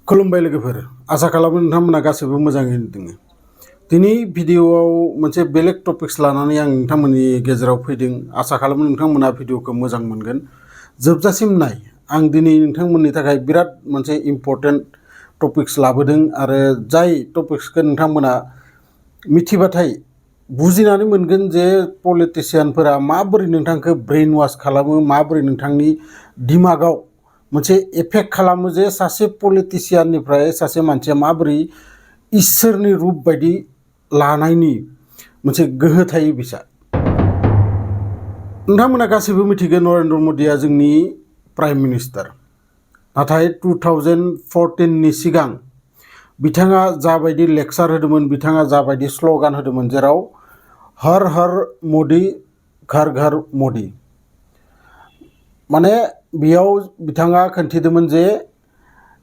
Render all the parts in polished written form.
खुलुमबाय लोगोफोर आसा खालामो नोंथांमोना गासैबो मोजाङैनो दङ। दिनै भिडिअआव मोनसे बेलेग टपिक्स लानानै आं नोंथांमोननि गेजेराव फैदों। आसा खालामो नोंथांमोना भिडिअखौ मोजां मोनगोन। जोबजासिम नाय। आं दिनै नोंथांमोननि थाखाय बिराद मोनसे इम्पर्टेन्ट टपिक्स लाबोदों आरो जाय टपिक्सखौ नोंथांमोना मिथिबाथाय बुजिनानै मोनगोन जे पलिटिशियानफोरा माबोरै नोंथांखौ ब्रेन वाश खालामो, माबोरै नोंथांनि दिमागाव मोनसे एफेक्ट खालामो जे सासे पलिटिशियाननिफ्राय सासे मानसिया माबोरै इसोरनि रूप बायदि लानायनि मोनसे गोहो थायो बिसा। नोंथांमोना गासैबो मिथिगौ नरेन्द्र मदिया जोंनि प्राइम मिनिस्टार। नाथाय 2014 नि सिगां बिथाङा जाबायदि लेक्चार होदोंमोन, बिथाङा जाबायदि स्ल'गान होदोंमोन, जेराव हर हर मोदी घर घर मोदी, माने बेयाव बिथाङा खोन्थिदोंमोन जे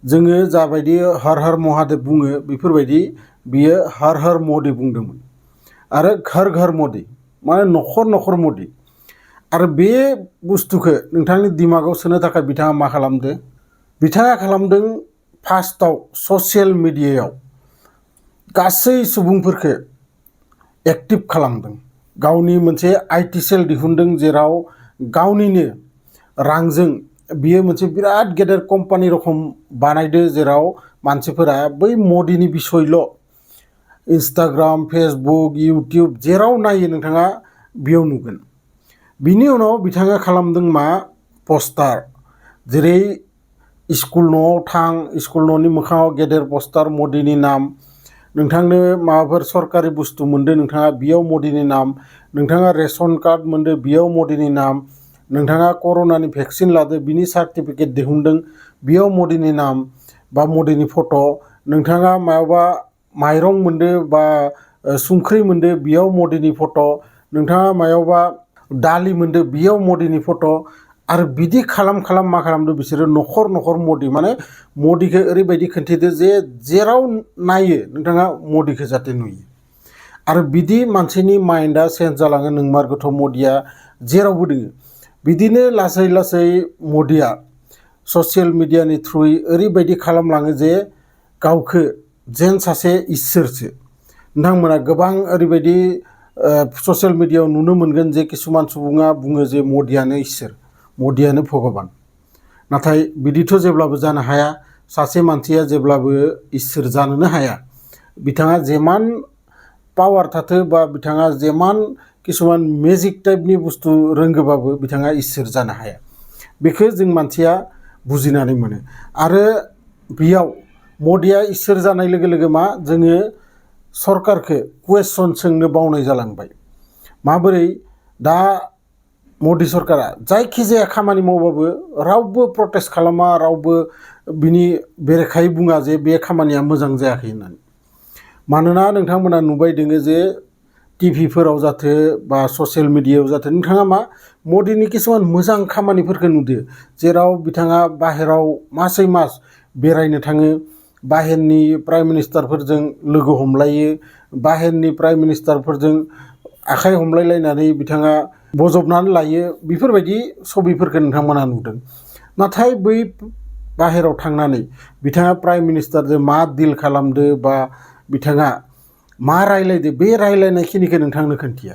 जोङो जाबायदि हर हर महादेव बुङो बेफोरबायदि बियो हर हर मोदी बुंदोंमोन आरो घर घर मोदी माने नखर नखर मोदी। आरो बे बुस्थुखौ नोंथांनि दिमागाव सोनो थाखाय बिथाङा मा खालामदो? बिथाङा खालामदों फार्स्टआव ससियेल मिडियायाव गासै सुबुंफोरखौ एक्टिभ खालामदों। गावनि मोनसे आइटि सेल दिहुनदों, जेराव गावनिनो रांजों बियो मोनसे बिराद गेदेर कम्पानि रखम बानायदो, जेराव मानसिफोरा बै मदिनि बिसयल' इन्स्टाग्राम, फेसबुक, इउटिउब जेराव नायो नोंथाङा बेयाव नुगोन। बिनि उनाव बिथाङा खालामदों मा? पस्टार, जेरै स्कुल न'आव थां, स्कुल न'नि मोखाङाव गेदेर पस्टार मदिनि नाम, नोंथांनो माबाफोर सरकारि बुस्थु मोनदो नोंथाङा बेयाव मदिनि नाम, नोंथाङा रेशन कार्ड मोनदो बेयाव मदिनि नाम, नोंथाङा कर'नानि भेक्सिन लादो बिनि सार्टिफिकेट दिहुनदों बेयाव मदिनि नाम बा मदिनि फट', नोंथाङा मायावबा माइरं मोनदो बा संख्रि मोनदो बेयाव मदिनि फट', नोंथाङा मायावबा दालि मोनदो बेयाव मदिनि फट'। आरो बिदि खालाम खालाम मा खालामदो बिसोरो नखर नखर मदि, माने मदिखौ ओरैबायदि खोन्थिदो जे जेराव नायो नोंथाङा मदिखौ जाहाथे नुयो। आरो बिदि मानसिनि माइन्डआ चेन्ज जालाङो। नोंमारगौथ' मदिया जेरावबो दोङो। बिदिनो लासै लासै मदिया ससियेल मिडियानि थ्रुयै ओरैबायदि खालामलाङो जे गावखौ जेन सासे इसोरसो। नोंथांमोना गोबां ओरैबायदि ससियेल मिडियायाव नुनो मोनगोन जे किसुमान सुबुङा बुङो जे मदियानो इसोर, मदियानो भगबान। नाथाय बिदिथ' जेब्लाबो जानो हाया। सासे मानसिया जेब्लाबो इसोर जानोनो हाया। बिथाङा जेमान पावार थाथो बा बिथाङा जेमान किसुमान मेजिक टाइपनि बुस्थु रोंगोबाबो बिथाङा इसोर जानो हाया। बेखौ जों मानसिया बुजिनानै मोनो। आरो बेयाव मदिया इसोर जानाय लोगो लोगो मा जोङो सरकारखौ कुवेसन सोंनो बावनाय जालांबाय। माबोरै दा मदि सरकारा जायखिजाया खामानि मावबाबो रावबो प्रटेस्ट खालामा, रावबो बिनि बेरेखायै बुङा जे बे खामानिया मोजां जायाखै होननानै। मानोना नोंथांमोना नुबाय दोङो जे टिभिफोराव जाथो बा ससियेल मिडियायाव जाथो नोंथाङा मा मदिनि किसुमान मोजां खामानिफोरखौ नुदो, जेराव बिथाङा बाहेराव मासै मास बेरायनो थाङो, बाहेरनि प्राइम मिनिस्टारफोरजों लोगो हमलायो, बाहेरनि प्राइम मिनिस्टारफोरजों आखाइ हमलायलायनानै बिथाङा बजबनानै लायो, बेफोरबायदि सबिफोरखौ नोंथांमोना नुदों। नाथाय बै बाहेराव थांनानै बिथाङा प्राइम मिनिस्टारजों मा डिल खालामदो बा बिथाङा मा रायलायदो, बे रायलायनायखिनिखौ नोंथांनो खोन्थिया।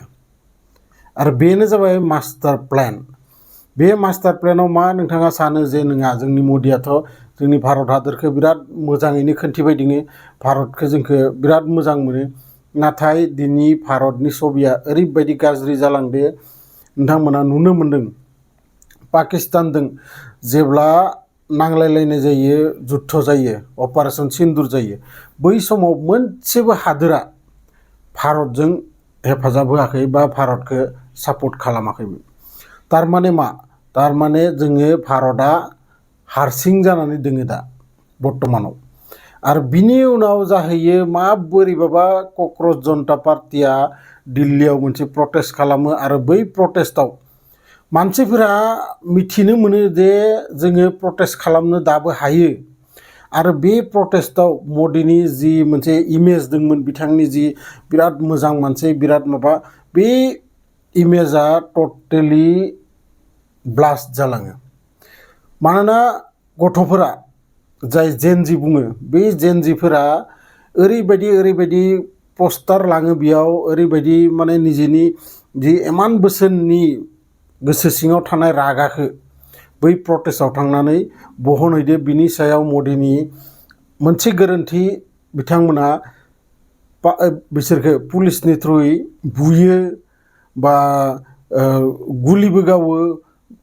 आरो बेनो जाबाय मास्टार प्लेन। बे मास्टार प्लेनाव मा नोंथाङा सानो जे नङा जोंनि मदियाथ' जोंनि भारत हादरखौ बिराद मोजाङैनो खोन्थिबाय दोङो, भारतखौ जोंखौ बिराद मोजां मोनो। नाथाय दिनै भारतनि सबिया ओरैबायदि गाज्रि जालांदो, नोंथांमोना नुनो मोनदों पाकिस्तानजों जेब्ला नांलायलायनाय जायो, जुद्ध जायो, अपारेशन सिन्दुर जायो, बै समाव मोनसेबो हादोरा भारतजों हेफाजाब होआखै बा भारतखौ सापर्ट खालामाखैमोन। थारमाने मा? थारमाने जोङो भारतआ हारसिं जानानै दोङो दा बर्तमानाव। आरो बिनि उनाव जाहैयो मा बोरैबाबा कक्रज जनता पार्टिया दिल्लीयाव मोनसे प्रटेस्ट खालामो। आरो बै प्रटेस्टआव मानसिफोरा मिथिनो मोनो जे जोङो प्रटेस्ट खालामनो दाबो हायो। आरो बे प्रटेस्टआव मदिनि जि मोनसे इमेज दंमोन, बिथांनि जि बिराद मोजां मानसि, बिराद माबा, बे इमेजआ टटेलि ब्लास्ट जालाङो। मानोना गथ'फोरा जाय जेनजि बुङो बे जेनजिफोरा ओरैबायदि पस्टार लाङो बेयाव ओरैबायदि माने निजेनि जि इमान बोसोरनि गोसो सिङाव थानाय रागाखौ बै प्रटेस्टआव थांनानै बहनहैदो बिनि सायाव मदिनि मोनसे गोरोन्थि बिथांमोना बिसोरखौ पुलिसनि थ्रुयै बुयो बा गुलिबो गावो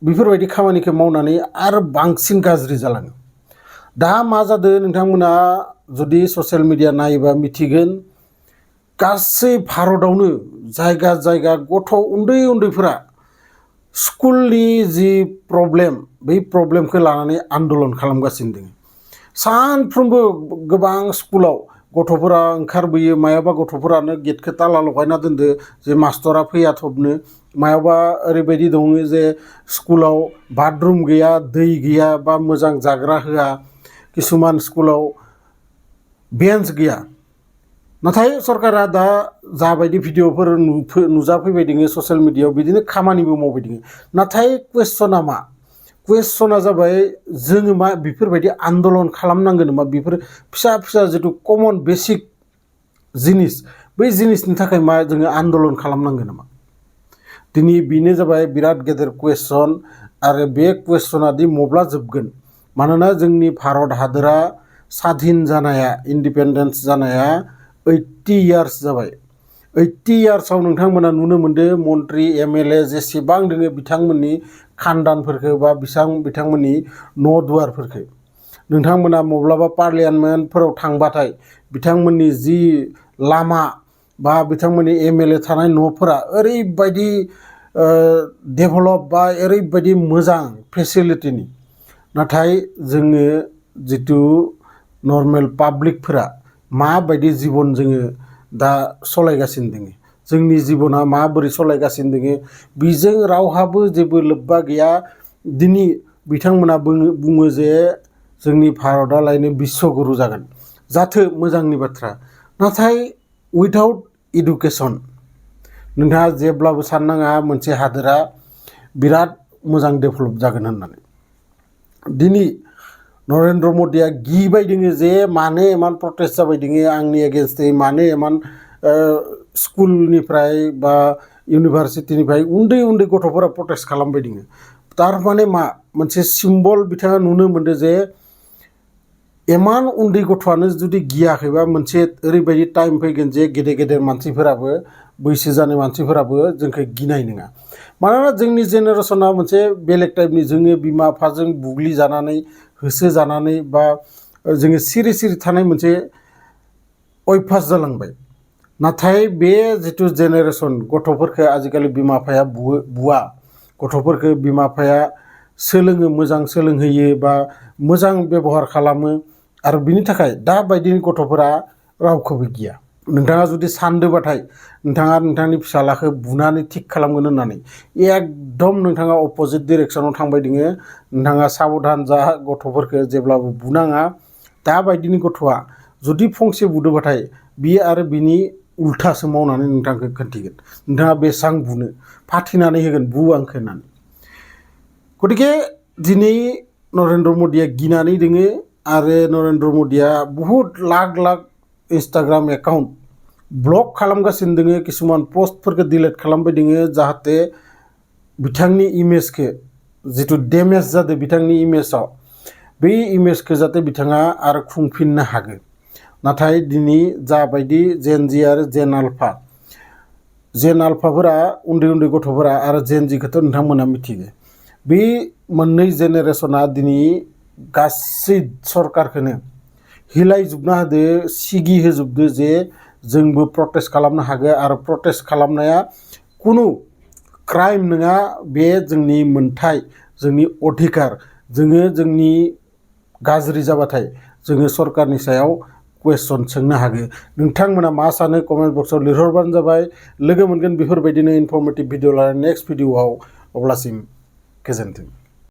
बेफोरबायदि खामानिखौ मावनानै आरो बांसिन गाज्रि जालाङो। दा मा जादों नोंथांमोना जुदि ससियेल मिडिया नायोबा मिथिगोन गासै भारतआवनो जायगा जायगा गथ' उन्दैफोरा स्कुलनि जि प्रब्लेम बै प्रब्लेमखौ लानानै आन्दलन खालामगासिनो दङ। सानफ्रोमबो गोबां स्कुलाव गथ'फोरा ओंखारबोयो मायाबा गथ'फोरानो गेटखौ ताला लगायना दोनदो जे मास्टरा फैया थबनो मायाबा ओरैबायदि दङ जे स्कुलाव बाथरुम गैया दै गैया बा मोजां जाग्रा होआ किसुमान स्कुलाव बेन्च गैया। नाथाय सरकारा दा जाबायदि भिडिअफोर नुजाफैबाय दङ ससियेल मिडियायाव बिदिनो खामानिबो मावबाय दङ। नाथाय कुवेसना मा? कुवेसना जाबाय जोङो मा बेफोरबायदि आन्दलन खालामनांगोन नामा? बेफोर फिसा जिथु कमन बेसिक जिनिस बै जिनिसनि थाखाय मा जोङो आन्दलन खालामनांगोन नामा? दिनै बेनो जाबाय बिराद गेदेर कुवेसन आरो बे कुवेसना दि मब्ला जोबगोन। मानोना जोंनि भारत हादोरा स्वाधीन जानाया इन्डिपेन्डेन्स जानाया 80 इयार्स जाबाय। 80 इयार्सआव नोंथांमोना नुनो मोनदों मन्त्रि MLA जेसेबां दङ बिथांमोननि खानदानफोरखौ बा बिथांमोननि न' दुवारफोरखौ नोंथांमोना मब्लाबा पार्लियामेन्टफोराव थांबाथाय बिथांमोननि जि लामा बा बिथांमोननि MLA थानाय न'फोरा ओरैबायदि डेभेलप बा ओरैबायदि मोजां फेसिलिटिनि। नाथाय जोङो जिथु नर्मेल पाब्लिकफोरा माबायदि जिबन जोङो दा सलायगासिनो दङ जोंनि जिबना माबोरै सलायगासिनो दङ बेजों रावहाबो जेबो लोब्बा गैया। दिनै बिथांमोना बुङो जे जोंनि भारतआलायनो बिश्वगुरु जागोन जाथो मोजांनि बाथ्रा। नाथाय उइदाउट इडुकेसन नोंथाङा जेब्लाबो साननाङा मोनसे हादोरा बिराद मोजां डेभेलप जागोन होननानै। दिनै नरेन्द्र मदिया गिबाय दोङो जे मानो इमान प्रटेस्ट जाबाय दोङो आंनि एगेन्स्टै मानो इमान स्कुलनिफ्राय बा इउनिभार्सिटिनिफ्राय उन्दै गथ'फोरा प्रटेस्ट खालामबाय दोङो। थारमाने मा मोनसे सिम्बल बिथाङा नुनो मोनदों जे इमान उन्दै गथ'आनो जुदि गियाखैबा मोनसे ओरैबायदि टाइम फैगोन जे गेदेर मानसिफोराबो बैसो जानाय मानसिफोराबो जोंखौ गिनाय नङा। मानोना जोंनि जेनेरेसना मोनसे बेलेग टाइपनि जोङो बिमा बिफाजों बुग्लि जानानै होसो जानानै बा जोङो सिरि थानाय मोनसे अयभास जालांबाय। नाथाय बे जिथु जेनेरेसन गथ'फोरखौ आजिखालि बिमा बिफाया बुवा गथ'फोरखौ बिमा बिफाया सोलोङो मोजां सोलोंहोयो बा मोजां बेबहार खालामो आरो बिनि थाखाय दा बायदिनि गथ'फोरा रावखौबो गिया। नोंथाङा जुदि सानदोंबाथाय नोंथाङा नोंथांनि फिसालाखौ बुनानै थिग खालामगोन होननानै एकदम नोंथाङा अपोजिट डिरेक्सनाव थांबाय दोङो। नोंथाङा साबधान जा गथ'फोरखौ जेब्लाबो बुनाङा। दा बायदिनि गथ'आ जुदि फंसे बुदोंबाथाय बियो आरो बिनि उल्थासो मावनानै नोंथांखौ खोन्थिगोन नोंथाङा बेसां बुनो फाथिनानै होगोन बु आंखौ होननानै। गतिके दिनै नरेन्द्र मदिया गिनानै दोङो आरो नरेन्द्र मदिया बहुत लाख इन्स्टाग्राम एकाउन्ट ब्लक खालामगासिनो दोङो किसुमान पस्टफोरखौ डिलिट खालामबाय दोङो जाहाथे बिथांनि इमेजखौ जिथु डेमेज जादों बिथांनि इमेजाव बै इमेजखौ जाहाथे बिथाङा आरो खुंफिननो हागोन। नाथाय दिनै जाबायदि जेनजि आरो जेन आल्फाफोरा उन्दै गथ'फोरा आरो जेनजिखौथ' नोंथांमोना मिथिगो बे मोननै जेनेरेसना दिनै गासै सरकारखौनो हिलायजोबना होदो सिगि होजोबदो जे जोंबो प्रटेस्ट खालामनो हागोन आरो प्रटेस्ट खालामनाया खुनु क्राइम नङा। बे जोंनि मोन्थाय जोंनि अधिकार जोङो जोंनि गाज्रि जाबाथाय जोङो सरकारनि सायाव कुवेसन सोंनो हागोन। नोंथांमोना मा सानो कमेन्ट बक्सआव लिरहरबानो जाबाय। लोगो मोनगोन बेफोरबायदिनो इनफर्मेटिभ भिडिअ लानानै नेक्स्ट भिडिअआव। अब्लासिम गोजोन्थों।